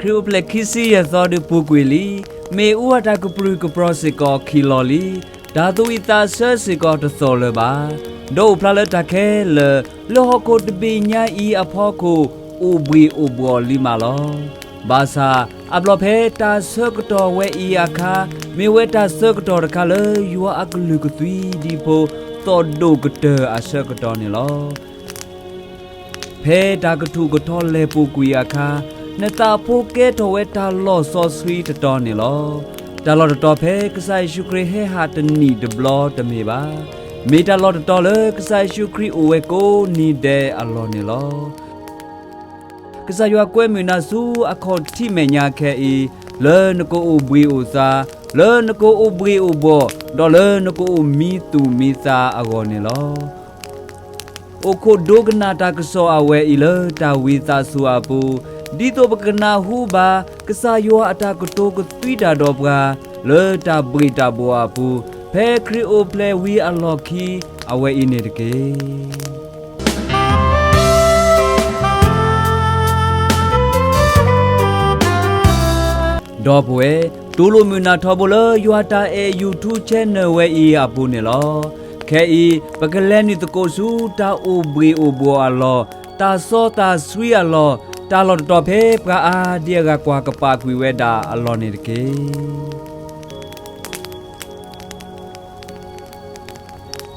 ခရံာ်အိၣ်ဖျဲၣ်ခံဆံယဲၢ်သီဒုးပူၤကွံာ်လံ, မ့ၣ်အူအတၢ်ကပြုၢ်ကပြီၤစ့ၢ်ကီးခံလီၤလံ, တၢ်သူၣ်ဝံၣ်သးဆၢစ့ၢ်ကီးတသီၣ်လၢၤဘၣ်, ဒီးအိၣ်ဖျါလၢတၢ်ခဲလၢာ် လၢဟီၣ်ခိၣ်တဘ့ၣ်ညါအံၤအဖီခိၣ် အိၣ်ဘှံးအိၣ်ဘှီၣ်လံမးလီၤ. ဘၣ်ဆၣ် အဘျီဖဲတၢ်ဆၢကတီၢ်ဝဲအံၤအခါ မ့ၢ်ဝဲတၢ်ဆၢကတီၢ်တခါလၢယွၤအကလုၢ်ကသွံဒံဖိ သီၣ်ဒိၣ်ကတၢၢ်အဆၢကတီၢ်န့ၣ်လီၤ. ဖဲတၢ်ကထူၣ်ကထီလဲၤပူၤကွံာ်အခါ, နသးဖိကဲထီၣ်ဝဲတၢ်လီၢ်စီဆှံတတီၤန့ၣ်လီၤ. တၢ်လီၢ်တတီၤဖဲကစၢ်ယ့ၣ်ၡူးခရံာ်ဟဲဟးတနံၣ်တဘျီတမ့ၢ်ဘၣ်. မ့ၢ်တၢ်လီၢ်တတီၤလၢကစၢ်ယ့ၣ်ၡူးခရံာ်အိၣ်ဝဲကိးနံၤဒဲးအလီၢ်န့ၣ်လီၤ. ကစၢ်ယွၤကွဲမုာ်နၤဆူအခီၣ်ထံးမဲာ်ညါခဲအံၤ, လၢနကအိၣ်ဘှံးအိၣ်သါ, လၢနကအိၣ်ဘှံးအိၣ်ဘှီၣ်, ဒီးလၢနကအိၣ်မံသူၣ်မံသးအဂီၢ်န့ၣ်လီၤ. အိၣ်ခိးဒိကနၣ်တၢ်ကစီၣ်အဝဲအံၤလၢတၢ်ဝံသးစူၤအပူၤ, ဒ်သိးပကနၢ်ဟူဘၣ် ကစၢ်ယွၤအတၢ်ကတိၤကသွံတၢ်ဒီးပှၤ လၢတၢ်ဘှံးတၢ်ဘှီၣ်အပူၤ, ဖဲခရံာ်အိၣ်ဖျဲၣ်ဝံၤအလီၢ်ခံ အဝဲအံၤန့ၣ်တက့ၢ်. ဒီပုၢ်ဝဲၢ်, တူၢ်လိာ်မုာ်နၢ်ထီဘိလၢယွၤတၢ်အဲၣ် YouTube channel ဝဲအံၤအပူၤန့ၣ်လီၤ. ခဲအံၤ ပကလဲၤနုာ်သကိးဆူတၢ်အိၣ်ဘှံးအိၣ်ဘှီၣ်အလီၢ်, တၢ်စီတၢ်ဆှံအလီၢ်, တၢ်လီၢ်တတီၤဖဲပှၤအါဒံအဂၤကွၢ်ကပာ်ကွံာ်ဝဲဒၣ်အလီၢ်န့ၣ်တက့ၢ်.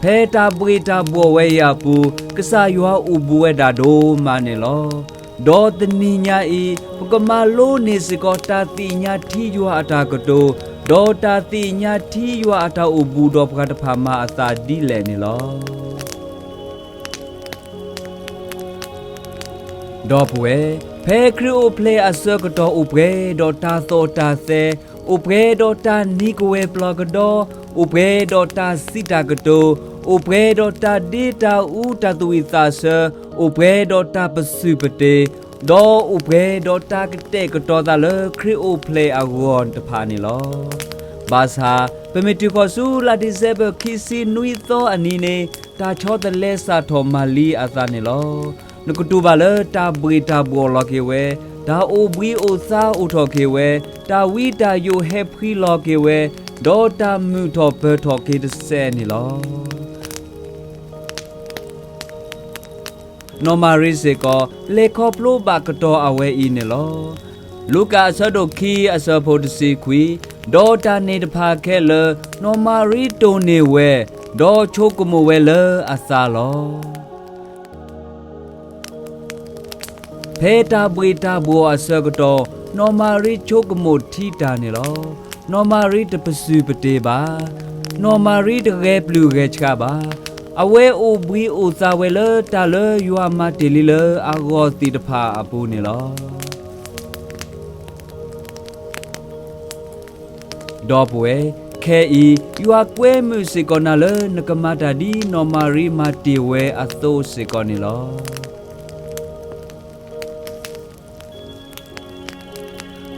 ဖဲတၢ်ဘှံးတၢ်ဘှီၣ်ဝဲအံၤအပူၤ ကစၢ်ယွၤအိၣ်ဘူးဝဲဒၣ်ဒိၣ်မးန့ၣ်လီၤ. ဒီးတနံၤညါအံၤ ပကမၤလိန့ၢ်စ့ၢ်ကီးတၢ်သ့ၣ်ညါထံယွၤအတၢ်ကတိၤ, ဒီးတၢ်သ့ၣ်ညါထံယွၤအတၢ်အိၣ်ဘူးဒီးပှၤတဖၣ်မၤအသးဒ်လဲၣ်န့ၣ်လီၤ. ဒီပုၢ်ဝဲၢ်, ဖဲခရံာ်အိၣ်ဖျဲၣ်အဆၢကတီၢ် အိၣ်ပှဲၤဒီးတၢ်သီၣ်တၢ်သဲ, အိၣ်ပှဲၤဒီးတၢ်နံၤကဝဲၤပျီကဒီ, အိၣ်ပှဲၤဒီးတၢ်စံးတၢ်ကတိၤ, အိၣ်ပှဲၤဒီးတၢ်ဒ့တၢ်အူ တၢ်သူၣ်ဝံၣ်သးဆၢ, အိၣ်ပှဲၤဒီးတၢ်ပစုၢ်ပတ့ၤ, ဒီးအိၣ်ပှဲၤဒီးတၢ်ကတဲာ်ကတီၤသးလၢခရံာ်အိၣ်ဖျဲၣ်အဂီၢ်တဖၣ်န့ၣ်လီၤ. ဘၣ်ဆၣ် ပမ့ၢ်တုၤဃီၤဆူလါဒံၣ်စဲဘၢၣ်ခံဆံနွံသီအနံၤန့ၣ် တၢ်ဆီတလဲစးထီၣ်မၤလံအသးန့ၣ်လီၤ. နကတူၢ်ဘၣ်လၢတၢ်ဘှံးတၢ်ဘှီၣ်လီၤက့ၤဝဲ, တၢ်အိၣ်ဘှံးအိၣ်သါအိၣ်ထီၣ်က့ၤဝဲ, တၢ်ဝံတၢ်ယိးဟဲဖှံလီၤက့ၤဝဲ, ဒီးတၢ်မုာ်ထီၣ်ပၢၤထီၣ်က့ၤတစဲးန့ၣ်လီၤ. နီၢ်မၤရံစ့ၢ်ကီး လဲၤခီဖျိဘၣ်ကတီၤအဝဲအံၤန့ၣ်လီၤ. လူၤကၣ်အဆၢဒိၣ်ခံအဆၢဖိတဆံခွံ, ဒီးတၢ်န့ၣ်တဖၣ်ခဲလၢာ် နီၢ်မၤရံတိၢ်န့ၢ်ဝဲ, ဒီးဆိကမိၣ်ဝဲလၢအသးလီၤ. ဖဲတၢ်ဘှံးတၢ်ဘှီၣ်အဆၢကတီၢ် နီၢ်မၤရံဆိကမိၣ်ထံတၢ်န့ၣ်လီၤ. နီၢ်မၤရံတပစုၢ်ပတ့ၤဘၣ်. နီၢ်မၤရံတဂဲၤပျုၢ်ဂဲၤဆှးဘၣ်. အဝဲအိၣ်ဘှံးအိၣ်သါဝဲလၢတၢ်လၢယွၤမၤတ့ၢ်လံလၢအဂီၢ်သ့ၣ်တဖၣ်အပူၤန့ၣ်လီၤ. ဒီပုၢ်ဝဲၢ်, ခဲအံၤ ယွၤကွဲမုာ်စ့ၢ်ကီးနၤလၢနကမၤတၢ်ဒ်နီၢ်မၤရံမၤတ့ၢ်ဝဲအသိးစ့ၢ်ကီးန့ၣ်လီၤ.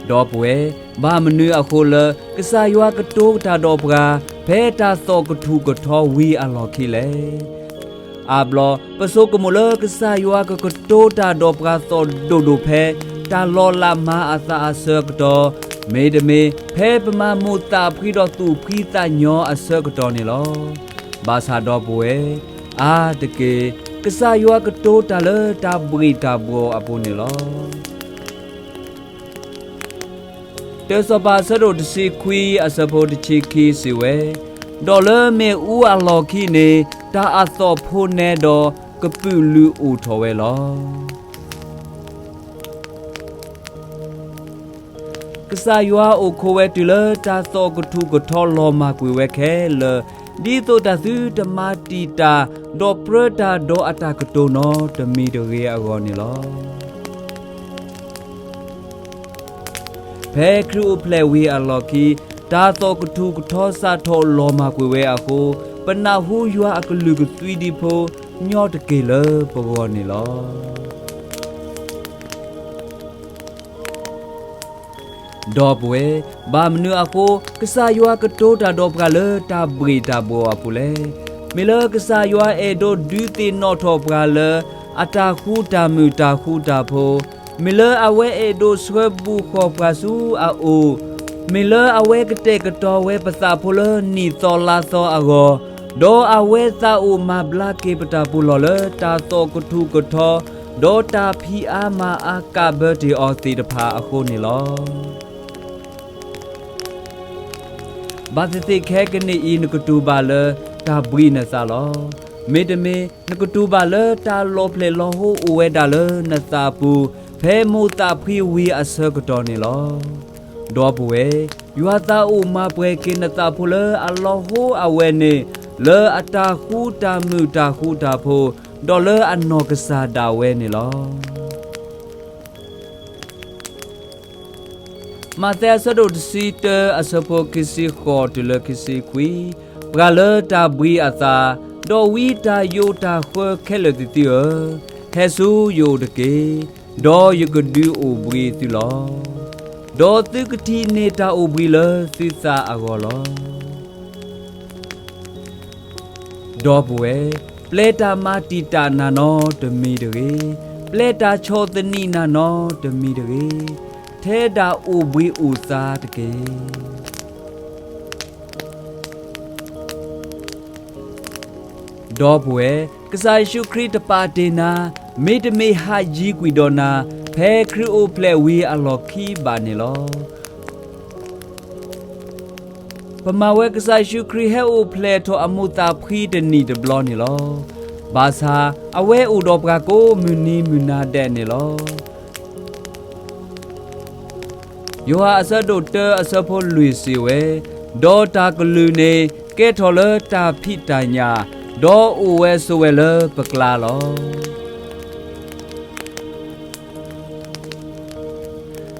ဒီပုၢ်ဝဲၢ်, ဘၣ်မနုၤအဃိလၢ ကစၢ်ယွၤကတိၤတၢ်ဒီးပှၤ ဖဲတၢ်သီၣ်ကထူၣ်ကထီဝံၤအလီၢ်ခံလဲၣ်. အါဘျီ ပဆိကမိၣ်လၢကစၢ်ယွၤကကတိၤတၢ်ဒီးပှၤသီၣ်ဒိၣ်ဒိၣ်ဖဲ တၢ်လီၤလးမၤအသးအဆၢကတီၢ်, မ့တမ့ၢ် ဖဲပမၤမူးသးဖှံဒီးသူၣ်ဖှံသးညီအဆၢကတီၢ်န့ၣ်လီၤ. ဘၣ်ဆၣ်ဒီပုၢ်ဝဲၢ်, အါတက့ၢ် ကစၢ်ယွၤကတိၤတၢ်လၢတၢ်ဘှံးတၢ်ဘှီၣ်အပူၤန့ၣ်လီၤ. တၢစီၤပၤအဆၢဒိၣ်တဆံခွံအဆၢဖိတဆံခံစံးဝဲ, ဒီးလၢမ့ၣ်အူအလီၢ်ခံန့ၣ် တၢ်အသီၣ်ဖိနဲဒီးကပုာ်လုာ်အိၣ်ထီၣ်ဝဲလီၤ. ကစၢ်ယွၤအိၣ်ခိးဝဲတုၤလၢတၢ်သီၣ်ကထူၣ်ကထီလီၤမၢ်ကွံာ်ဝဲခဲလၢာ်, ဒ်သိးတၢ်သုတမၤတံာ်တာ် ဒီးပြၢတၢ်ဒီးအတၢ်ကတိၤနီတမံၤတဂ့ၤအဂီၢ်န့ၣ်လီၤ. ဖဲခရံာ်အိၣ်ဖျဲၣ်ဝံၤအလီၢ်ခံ တၢ်သီၣ်ကထူၣ်ကထီစးထီၣ်လီၤမၢ်ကွံာ်ဝဲအဃိ, ပနၢ်ဟူယွၤအကလုၢ်ကသွံဒံဖိ ညီတက့ၢ်လၢပဂီၢ်န့ၣ်လီၤ. ဒီပုၢ်ဝဲၢ်, ဘၣ်မနုၤအဃိ ကစၢ်ယွၤကတိၤတၢ်ဒီးပှၤလၢတၢ်ဘှံးတၢ်ဘှီၣ်အပူၤလဲၣ်. မ့ၢ်လၢကစၢ်ယွၤအဲၣ်ဒိးဒုးသ့ၣ်နီၣ်ထီၣ်ပှၤလၢ အတၢ်ဃူတၢ်မုာ်တၢ်ဃူတၢ်ဖိး, မ့ၢ်လၢအဝဲအဲၣ်ဒိးဆှၢဘူးဃီၤပှၤဆူအအိၣ်, မ့ၢ်လၢအဝဲကတဲာ်ကတီၤဝဲပသးဖိလၢနံၣ်သီလါသီအဂီၢ်, ဒီးအဝဲသးအိၣ်မၤဘျါက့ၤပတၢ်ပူၤလီၢ်လၢတၢ်သီၣ်ကထူၣ်ကထီ, ဒီးတၢ်ဖံးအါမၤအါကးဘၢတ့ၢ်အီၤသ့ၣ်တဖၣ်အဃိန့ၣ်လီၤ. ဘၣ်သ့ၣ်သ့ၣ်ခဲကနံၣ်အံၤ နကတူၢ်ဘၣ်လၢတၢ်ဘှံးနသးလီၤ. မ့တမ့ၢ် နကတူၢ်ဘၣ်လၢတၢ်လီၤဖျဲၣ်လီၤဟိအိၣ်ဝဲဒၣ်လၢနသးပူၤ, ဖဲမိၢ်သးဖှံဝံၤအဆၢကတီၢ်န့ၣ်လီၤ. ဒီပုၢ်ဝဲၢ်, ယွၤသးအိၣ်မၤပှဲၤက့ၤနသးဖိလၢအလီၤဟိအဝဲန့ၣ်, လၢအတၢ်ဃူတၢ်မုာ်တၢ်ဃူတၢ်ဖိး, ဒီးလၢအနီၢ်ကစၢ်ဒၣ်ဝဲန့ၣ်လီၤ. မးသဲအဆၢဒိၣ်တဆံတၢ အဆၢဖိခံဆံဃိးတုၤလၢခံဆံခွံ, ပှၤလၢတၢ်ဘှံးအသး, ဒီးဝံတၢ်ယိးတၢ်ဃၢခဲလၢာ်သ့ၣ်သုဧၢ, ဟဲဆူယအိၣ်တက့ၢ်, ဒီးယကဒုးအိၣ်ဘှံးသုလီၤ. ဒီးသုကထံၣ်န့ၢ်တၢ်အိၣ်ဘှံးလၢသုသးအဂီၢ်လီၤ. ဒီပုၢ်ဝဲၢ်, ပျဲတၢ်မၤတံာ်တာ်နၤနီတမံၤတဂ့ၤ, ပျဲတၢ်ဆီၣ်သနံးနၤနီတမံၤတဂ့ၤ, ထဲဒၣ်အိၣ်ဘှံးအိၣ်သါတက့ၢ်. ဒီပုၢ်ဝဲၢ်, ကစၢ်ယ့ၣ်ၡူးခရံာ်တပာ်တ့ၢ်နၤ, မ့တမ့ၢ်ဟးယံၤကွံာ်ဒီးနၤ, ဖဲခရံာ်အိၣ်ဖျဲၣ်ဝံၤအလီၢ်ခံဘၣ်န့ၣ်လီၤ. ပမၤဝဲကစၢ်ယ့ၣ်ၡူးခရံာ်ဟဲအိၣ်ဖျဲၣ်ထီၣ်အမိၢ်သးဖှံတနံၣ်တဘျီန့ၣ်လီၤ. ဘၣ်ဆၣ်အဝဲအိၣ်ဒီးပှၤကိးမုၢ်နံၤမုၢ်နၤဒဲးန့ၣ်လီၤ. ယိၤဟၣ်အဆၢဒိၣ်တၢအဆၢဖိလွံၢ်စံးဝဲ, ဒီးတၢ်ကလုၢ်န့ၣ်ကဲထီၣ်လၢတၢ်ဖံးတၢ်ညၣ်, ဒီးအိၣ်ဝဲဆိးဝဲလၢပကျါလီၤ.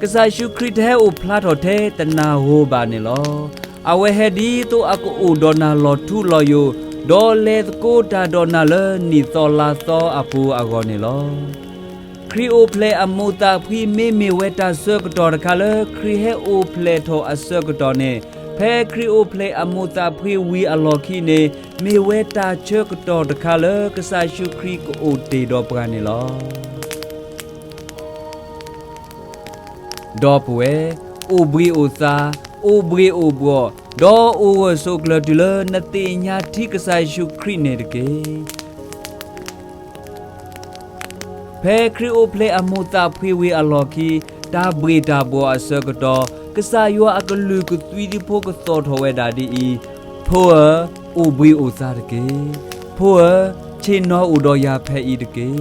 ကစၢ်ယ့ၣ်ၡူးခရံာ်တဟဲအိၣ်ဖျါထီၣ်ထဲတနၢ်ဟူဘၣ်န့ၣ်လီၤ. အဝဲဟဲဒ်သိးအကအိၣ်ဒီးနၤလီၤထူလီၤယိာ်, ဒီးလဲၤသကိးတၢ်ဒီးနၤလၢနံၣ်သီလါသီအပူၤအဂီၢ်န့ၣ်လီၤ. ခရံာ်အိၣ်ဖျဲၣ်အမိၢ်သးဖှံမ့မ့ၢ်ဝဲတၢ်ဆၢကတီၢ်တခါလၢခရံာ်ဟဲအိၣ်ဖျဲၣ်ထီၣ်အဆၢကတီၢ်န့ၣ်, မ့ၢ်ဝဲတၢ်ဆၢကတီၢ်တခါလၢကစၢ်ယ့ၣ်ၡူးခရံာ်ကအိၣ်တ့ၢ်ဒီးပှၤန့ၣ်လီၤ. ဒီပုၢ်ဝဲၢ်, အိၣ်ဘှံးအိၣ်သါ, အိၣ်ဘှ့ၣ်အိၣ်ဘှီၣ်, ဒီးအိၣ်ဂၢၢ်ဆိးကျၢၤတုၤလၢနသ့ၣ်ညါထံကစၢ်ယ့ၣ်ၡူးခရံာ်န့ၣ်တက့ၢ်. ဖဲခရံာ်အိၣ်ဖျဲၣ်အမိၢ်သးဖှံဝံၤအလီၢ်ခံ, တၢ်ဘှ့ၣ်တၢ်ဘှီၣ်အဆၢကတီၢ်, ကစၢ်ယွၤအကလုၢ်ကသွံတံဖိကသီၣ်ထီၣ်ဝဲဒၣ်ဒ်အံၤ, ဖိဧၢ, အိၣ်ဘှံးအိၣ်သါတက့ၢ်. ဖိဧၢ, ဆ့ၣ်နီၤအိၣ်ဒီးယၤဖဲအံၤတက့ၢ်.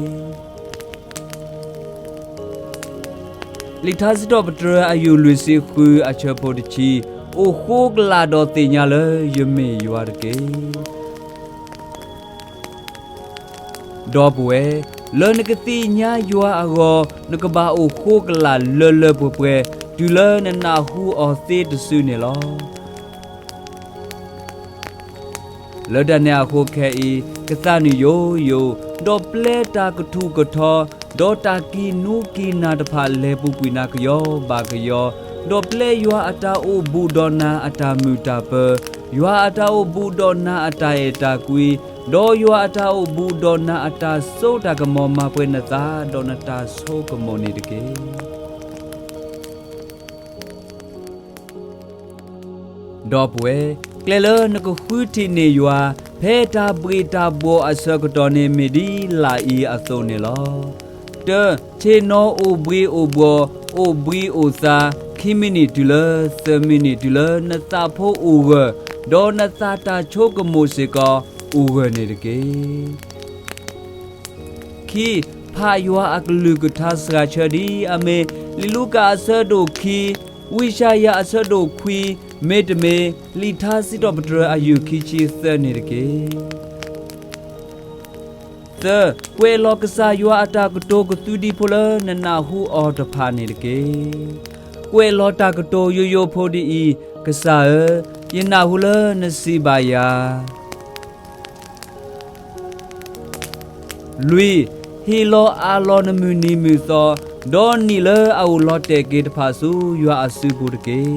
လံာ်ထါစံးထီၣ်ပတြၢၤအယူၢ်လွံၢ်ဆံဃုအဆၢဖိတဆံ, အိၣ်ဃိကလာ်ဒီးသ့ၣ်ညါလၢယမ့ၢ်ယွၤတက့ၢ်. ဒီပုၢ်ဝဲၢ်, လၢနကသ့ၣ်ညါယွၤအဂီၢ်, နကဘၣ်အိၣ်ဃိကလာ်လၢလၢပှဲၤပှဲၤ, တုၤလၢနနၢ်ဟူအီၤသ့တစုန့ၣ်လီၤ. လၢတၢ်န့ၣ်အဃိခဲအံၤ, ကသးနံၣ်ယိယိ, ဒီးပျဲတၢ်ကထူၣ်ကထီ, ဒီးတၢ်ကံၢ်နူကံၢ်နၤတဖၣ်လဲၤပူၤကွံာ်နၤကယီဘၣ်ကယီ, ဒီးပျဲယွၤအတၢ်အိၣ်ဘူးဒီးနၤအတၢ်မုာ်တၢ်ပၢၤ, ယွၤအတၢ်အိၣ်ဘူးဒီးနၤအတၢ်အဲၣ်တၢ်ကွံ, ဒီးယွၤအတၢ်အိၣ်ဘူးဒီးနၤအတၢ်စိတၢ်ကမီၤမၤပှဲၤနသးဒီးနတၢ်ဆိကမိၣ်န့ၣ်တက့ၢ်. ဒီပုၢ်ဝဲၢ်, ကျဲလၢနကဃုထံၣ်န့ၢ်ယွၤ, ဖဲတၢ်ဘှ့ၣ်တၢ်ဘှီၣ်အဆၢကတီၢ်န့ၣ် မ့ၢ်ဒ်လာ်အံၤအသိးန့ၣ်လီၤ. တၢ, ဆ့ၣ်နီၤအိၣ်ဘှ့ၣ်အိၣ်ဘှီၣ်, အိၣ်ဘှံးအိၣ်သါ, ခံမံးနံးတုၤလၢသၢမံးနံးတုၤလၢနသးဖိအိၣ်ဂၢၢ်, ဒီးနသးတၢ်ဆိကမိၣ်စ့ၢ်ကီးအိၣ်ဂၢၢ်န့ၣ်တက့ၢ်. ခံ, ဖးယွၤအကလုၢ်ကထါစှၤဆၢဒ်အမ့ၢ် လံာ်လူၤကၣ်အဆၢဒိၣ်ခံ, ဝံယၡါယၤအဆၢဒိၣ်ခွံ, မ့တမ့ၢ် လံာ်ထါစံးထီၣ်ပတြၢၤအယူၢ်ခံဆံသၢန့ၣ်တက့ၢ်. သၢ, ကွဲးလီၤကစၢ်ယွၤအတၢ်ကတိၤကသုဒံဖိလၢနနၢ်ဟူအီၤတဖၣ်န့ၣ်တက့ၢ်. ကွဲးလီၤတၢ်ကတိၤယိယိဖိဒ်အံၤ, ကစၢ်ဧၢ, ယနၢ်ဟူလၢနစံးဘၣ်ယၤ လွံၢ်, ဟ့ၣ်လီၤအးလီၤနမုၢ်နံၤမုၢ်သီ, ဒီးနံၣ်လၢအအိၣ်လီၤတဲာ်က့ၤတဖၣ်ဆူယွၤအစုပူၤတက့ၢ်.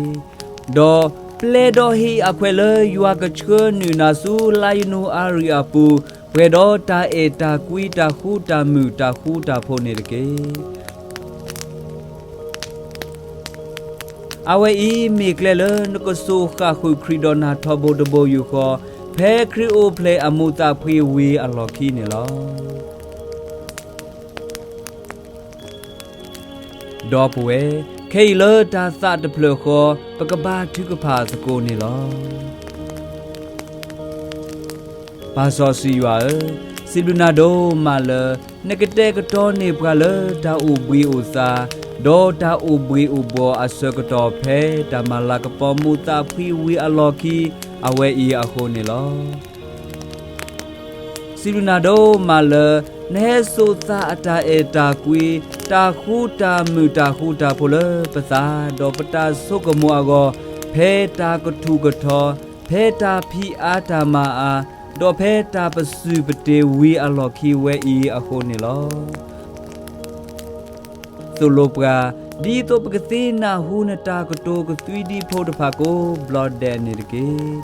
ဒီးပျဲဒီးဟ့ၣ်အခွဲးလၢယွၤကဆှၢနုာ်နၤဆူလါယနူၤအါရံၤအပူၤ, ပှဲၤဒီးတၢ်အဲၣ်တၢ်ကွံတၢ်ဃူတၢ်မုာ်တၢ်ဃူတၢ်ဖိးန့ၣ်တက့ၢ်. အဝဲအံၤမ့ၢ်ကျဲလၢနကစိာ်ဃၣ်ဃုာ်ခရံာ်ဒီးနၤထီဘိတဘိယူၢ်ဃီ, ဖဲခရံာ်အိၣ်ဖျဲၣ်အမူးသးဖှံဝံၤအလီၢ်ခံန့ၣ်လီၤ. ဒီပုၢ်ဝဲၢ်, ခဲအံၤလၢတၢ်သးတဖျၢၣ်ဃီ, ပကဘါထုကဖၣ်သကိးန့ၣ်လီၤ. ပၢ်စီဆှံယွၤဧၢ, စံးဘျုးနၤဒိၣ်မးလၢ နကတဲာ်ကတီၤန့ၢ်ပှၤလၢတၢ်အိၣ်ဘှံးအိၣ်သါ, ဒီးတၢ်အိၣ်ဘှံးအိၣ်ဘှီၣ်အဆၢကတီၢ်ဖဲတၢ်မၤလၤကပီၤမူးသးဖှံဝံၤအလီၢ်ခံ, အဝဲအံၤအဃိန့ၣ်လီၤ. စံးဘျုးနၤဒိၣ်မးလၢ နဟဲစိာ်သးအတၢ်အဲၣ်တၢ်ကွံ, တၢ်ဃူတၢ်မုာ်တၢ်ဃူတၢ်ဖိးလၢပသး, ဒီးပတၢ်ဆိကမိၣ်အဂီၢ်, ဖဲတၢ်ကထူၣ်ကထီ, ဖဲတၢ်ဖံးအါတၢ်မၤအါ, ဒီးဖဲတၢ်ပစုၢ်ပတ့ၤဝံၤအလီၢ်ခံဝဲအံၤအဃိန့ၣ်လီၤ. သိၣ်လိပှၤ, ဒ်သိးပကသ့နၢ်ဟူနတၢ်ကတိၤကသွံဒံဖိတဖၣ်ကိးဘျီဒဲးန့ၣ်တက့ၢ်.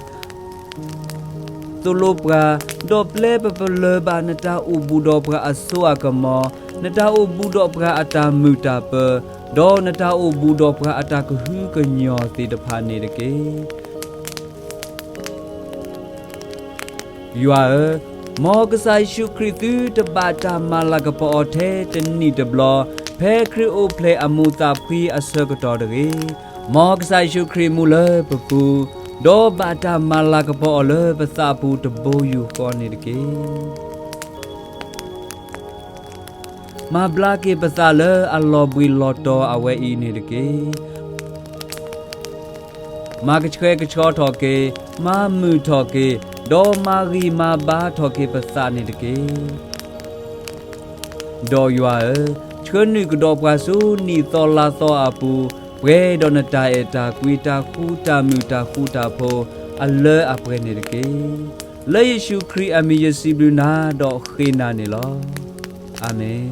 သိၣ်လိပှၤ, ဒီးပျဲပပလၢၢ်ဘၣ်နတၢ်အိၣ်ဘူးဒီးပှၤအစိအကမီၤ, နတၢ်အိၣ်ဘူးဒီးပှၤအတၢ်မုာ်တၢ်ပၢၤ, ဒီးနတၢ်အိၣ်ဘူးဒီးပှၤအတၢ်ကဟုကညီၢ်သ့ၣ်တဖၣ်န့ၣ်တက့ၢ်. ယွၤဧၢ, မ်ကစၢ်ယ့ၣ်ၡူးခရံာ်သုတဘၣ်တၢ်မၤလၤကပီၤအီၤထဲတနံၣ်တဘျီ, ဖဲခရံာ်အိၣ်ဖျဲၣ်အမူးသးဖှံအဆၢကတီၢ်တဂ့ၤ. မ်ကစၢ်ယ့ၣ်ၡူးခရံာ်မူလၢပပူၤ, ဒီးဘၣ်တၢ်မၤလၤကပီၤအီၤလၢပသးပူၤတဘိယူၢ်ဃီန့ၣ်တက့ၢ်. မၤဘျါက့ၤပသးလၢအလီၤဘှံးလီၤတီၤအဝဲအံၤန့ၣ်တက့ၢ်. မၤကဆှဲကဆှီထီၣ်က့ၤ, မၤမုာ်ထီၣ်က့ၤ, ဒီးမၤဂံၢ်မၤဘါထီၣ်က့ၤပသးန့ၣ်တက့ၢ်. ဒီးယွၤဧၢ, ဆှၢနုာ်ကဒီးပှၤဆူနံၣ်သီလါသီအပူၤ, ပှဲၤဒီးနတၢ်အဲၣ်တၢ်ကွံတၢ်ဃူတၢ်မုာ်တၢ်ဃူတၢ်ဖိးအလၢအပှဲၤန့ၣ်တက့ၢ်. လၢယ့ၣ်ၡူးခရံာ်အမံၤယစံးဘျုးနၤဒီးဃ့နၤန့ၣ်လီၤ. အၤမ့ၣ်.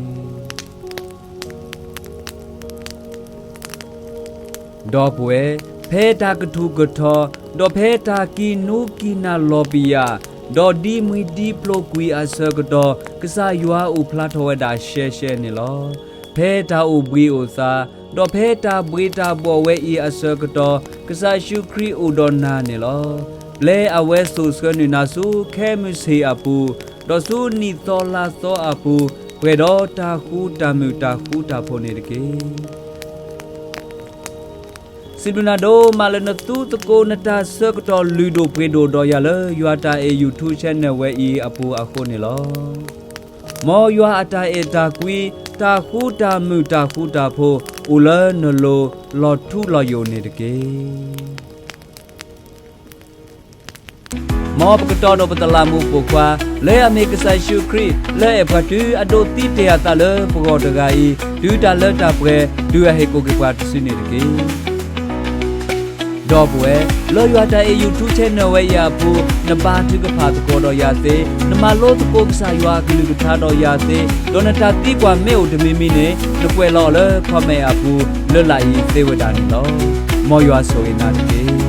ဒီပုၢ်ဝဲၢ်, ဖဲတၢ်ကထူၣ်ကထီ, ဒီးဖဲတၢ်ကံၣ်နူကံၣ်နၢ်လီၤပယၢ်, ဒီးဒ်မှံဒ်ပျိၤကွံာ်အဆၢကတီၢ်, ကစၢ်ယွၤအိၣ်ဖျါထီၣ်ဝဲဒၣ်ရှဲရှဲန့ၣ်လီၤ. ဖဲတၢ်အိၣ်ဘှံးအိၣ်သါ, ဒီးဖဲတၢ်ဘှံးတၢ်ဘှီၣ်ဝဲအံၤအဆၢကတီၢ်, ကစၢ်ယ့ၣ်ၡူးခရံာ်အိၣ်ဒီးနၤန့ၣ်လီၤ. ပျဲအဝဲစိာ်ဆှၢနုာ်နၤဆူခဲမုၢ်ဆ့ၣ်အပူၤ, ဒီးဆူနံၣ်သီလါသီအပူၤ, ပှဲၤဒီးတၢ်ဃူတၢ်မုာ်တၢ်ဃူတၢ်ဖိးန့ၣ်တက့ၢ်. စံးဘျုးနၤဒိၣ်မးလၢနသူသကိးနတၢ်ဆၢကတီၢ်လုၢ်ဒိၣ်ပှ့ၤဒိၣ်ဒီးယၤလၢ ယွၤတၢ်အဲၣ် YouTube channel ဝဲအံၤအပူၤအဃိန့ၣ်လီၤ. မ်ယွၤအတၢ်အဲၣ်တၢ်ကွံ, တၢ်ဃူတၢ်မုာ်တၢ်ဃူတၢ်ဖိး, အိၣ်လၢနလိၤလီၤထူလီၤယိာ်န့ၣ်တက့ၢ်. မ်ပကတီၤဒီးပတလးမူးပိာ်ခွါ, လၢအမ့ၢ်ကစၢ်ယ့ၣ်ၡူးခရံာ် လၢအဲၣ်ပှၤတုၤအဒိးသံတ့ၢ်အသးလၢပဂီၢ်တဂၤအံၤ, တုၤတၢ်လၢတၢ်ပှဲၤ, တုၤအဟ့ၣ်ကူၣ်က့ၤပှၤတစုန့ၣ်တက့ၢ်. ဒီပုၢ်ဝဲၢ်, လၢယွၤတၢ်အဲၣ် YouTube channel ဝဲအံၤအပူၤ, နဘါထုကဖၣ်သကိးဒီးယၤသ့, နမၤလိသကိးကစၢ်ယွၤအကလုၢ်ကထါဒီးယၤသ့, ဒီးနတၢ်သံကွၢ်မ့ၢ်အိၣ်တမံၤမံၤန့ၣ်, နကွဲးလီၤအီၤလၢ comment အပူၤ လၢလာ်အံၤသ့ဝဲဒၣ်န့ၣ်လီၤ. မ်ယွၤဆိၣ်ဂ့ၤနၤတက့ၢ်.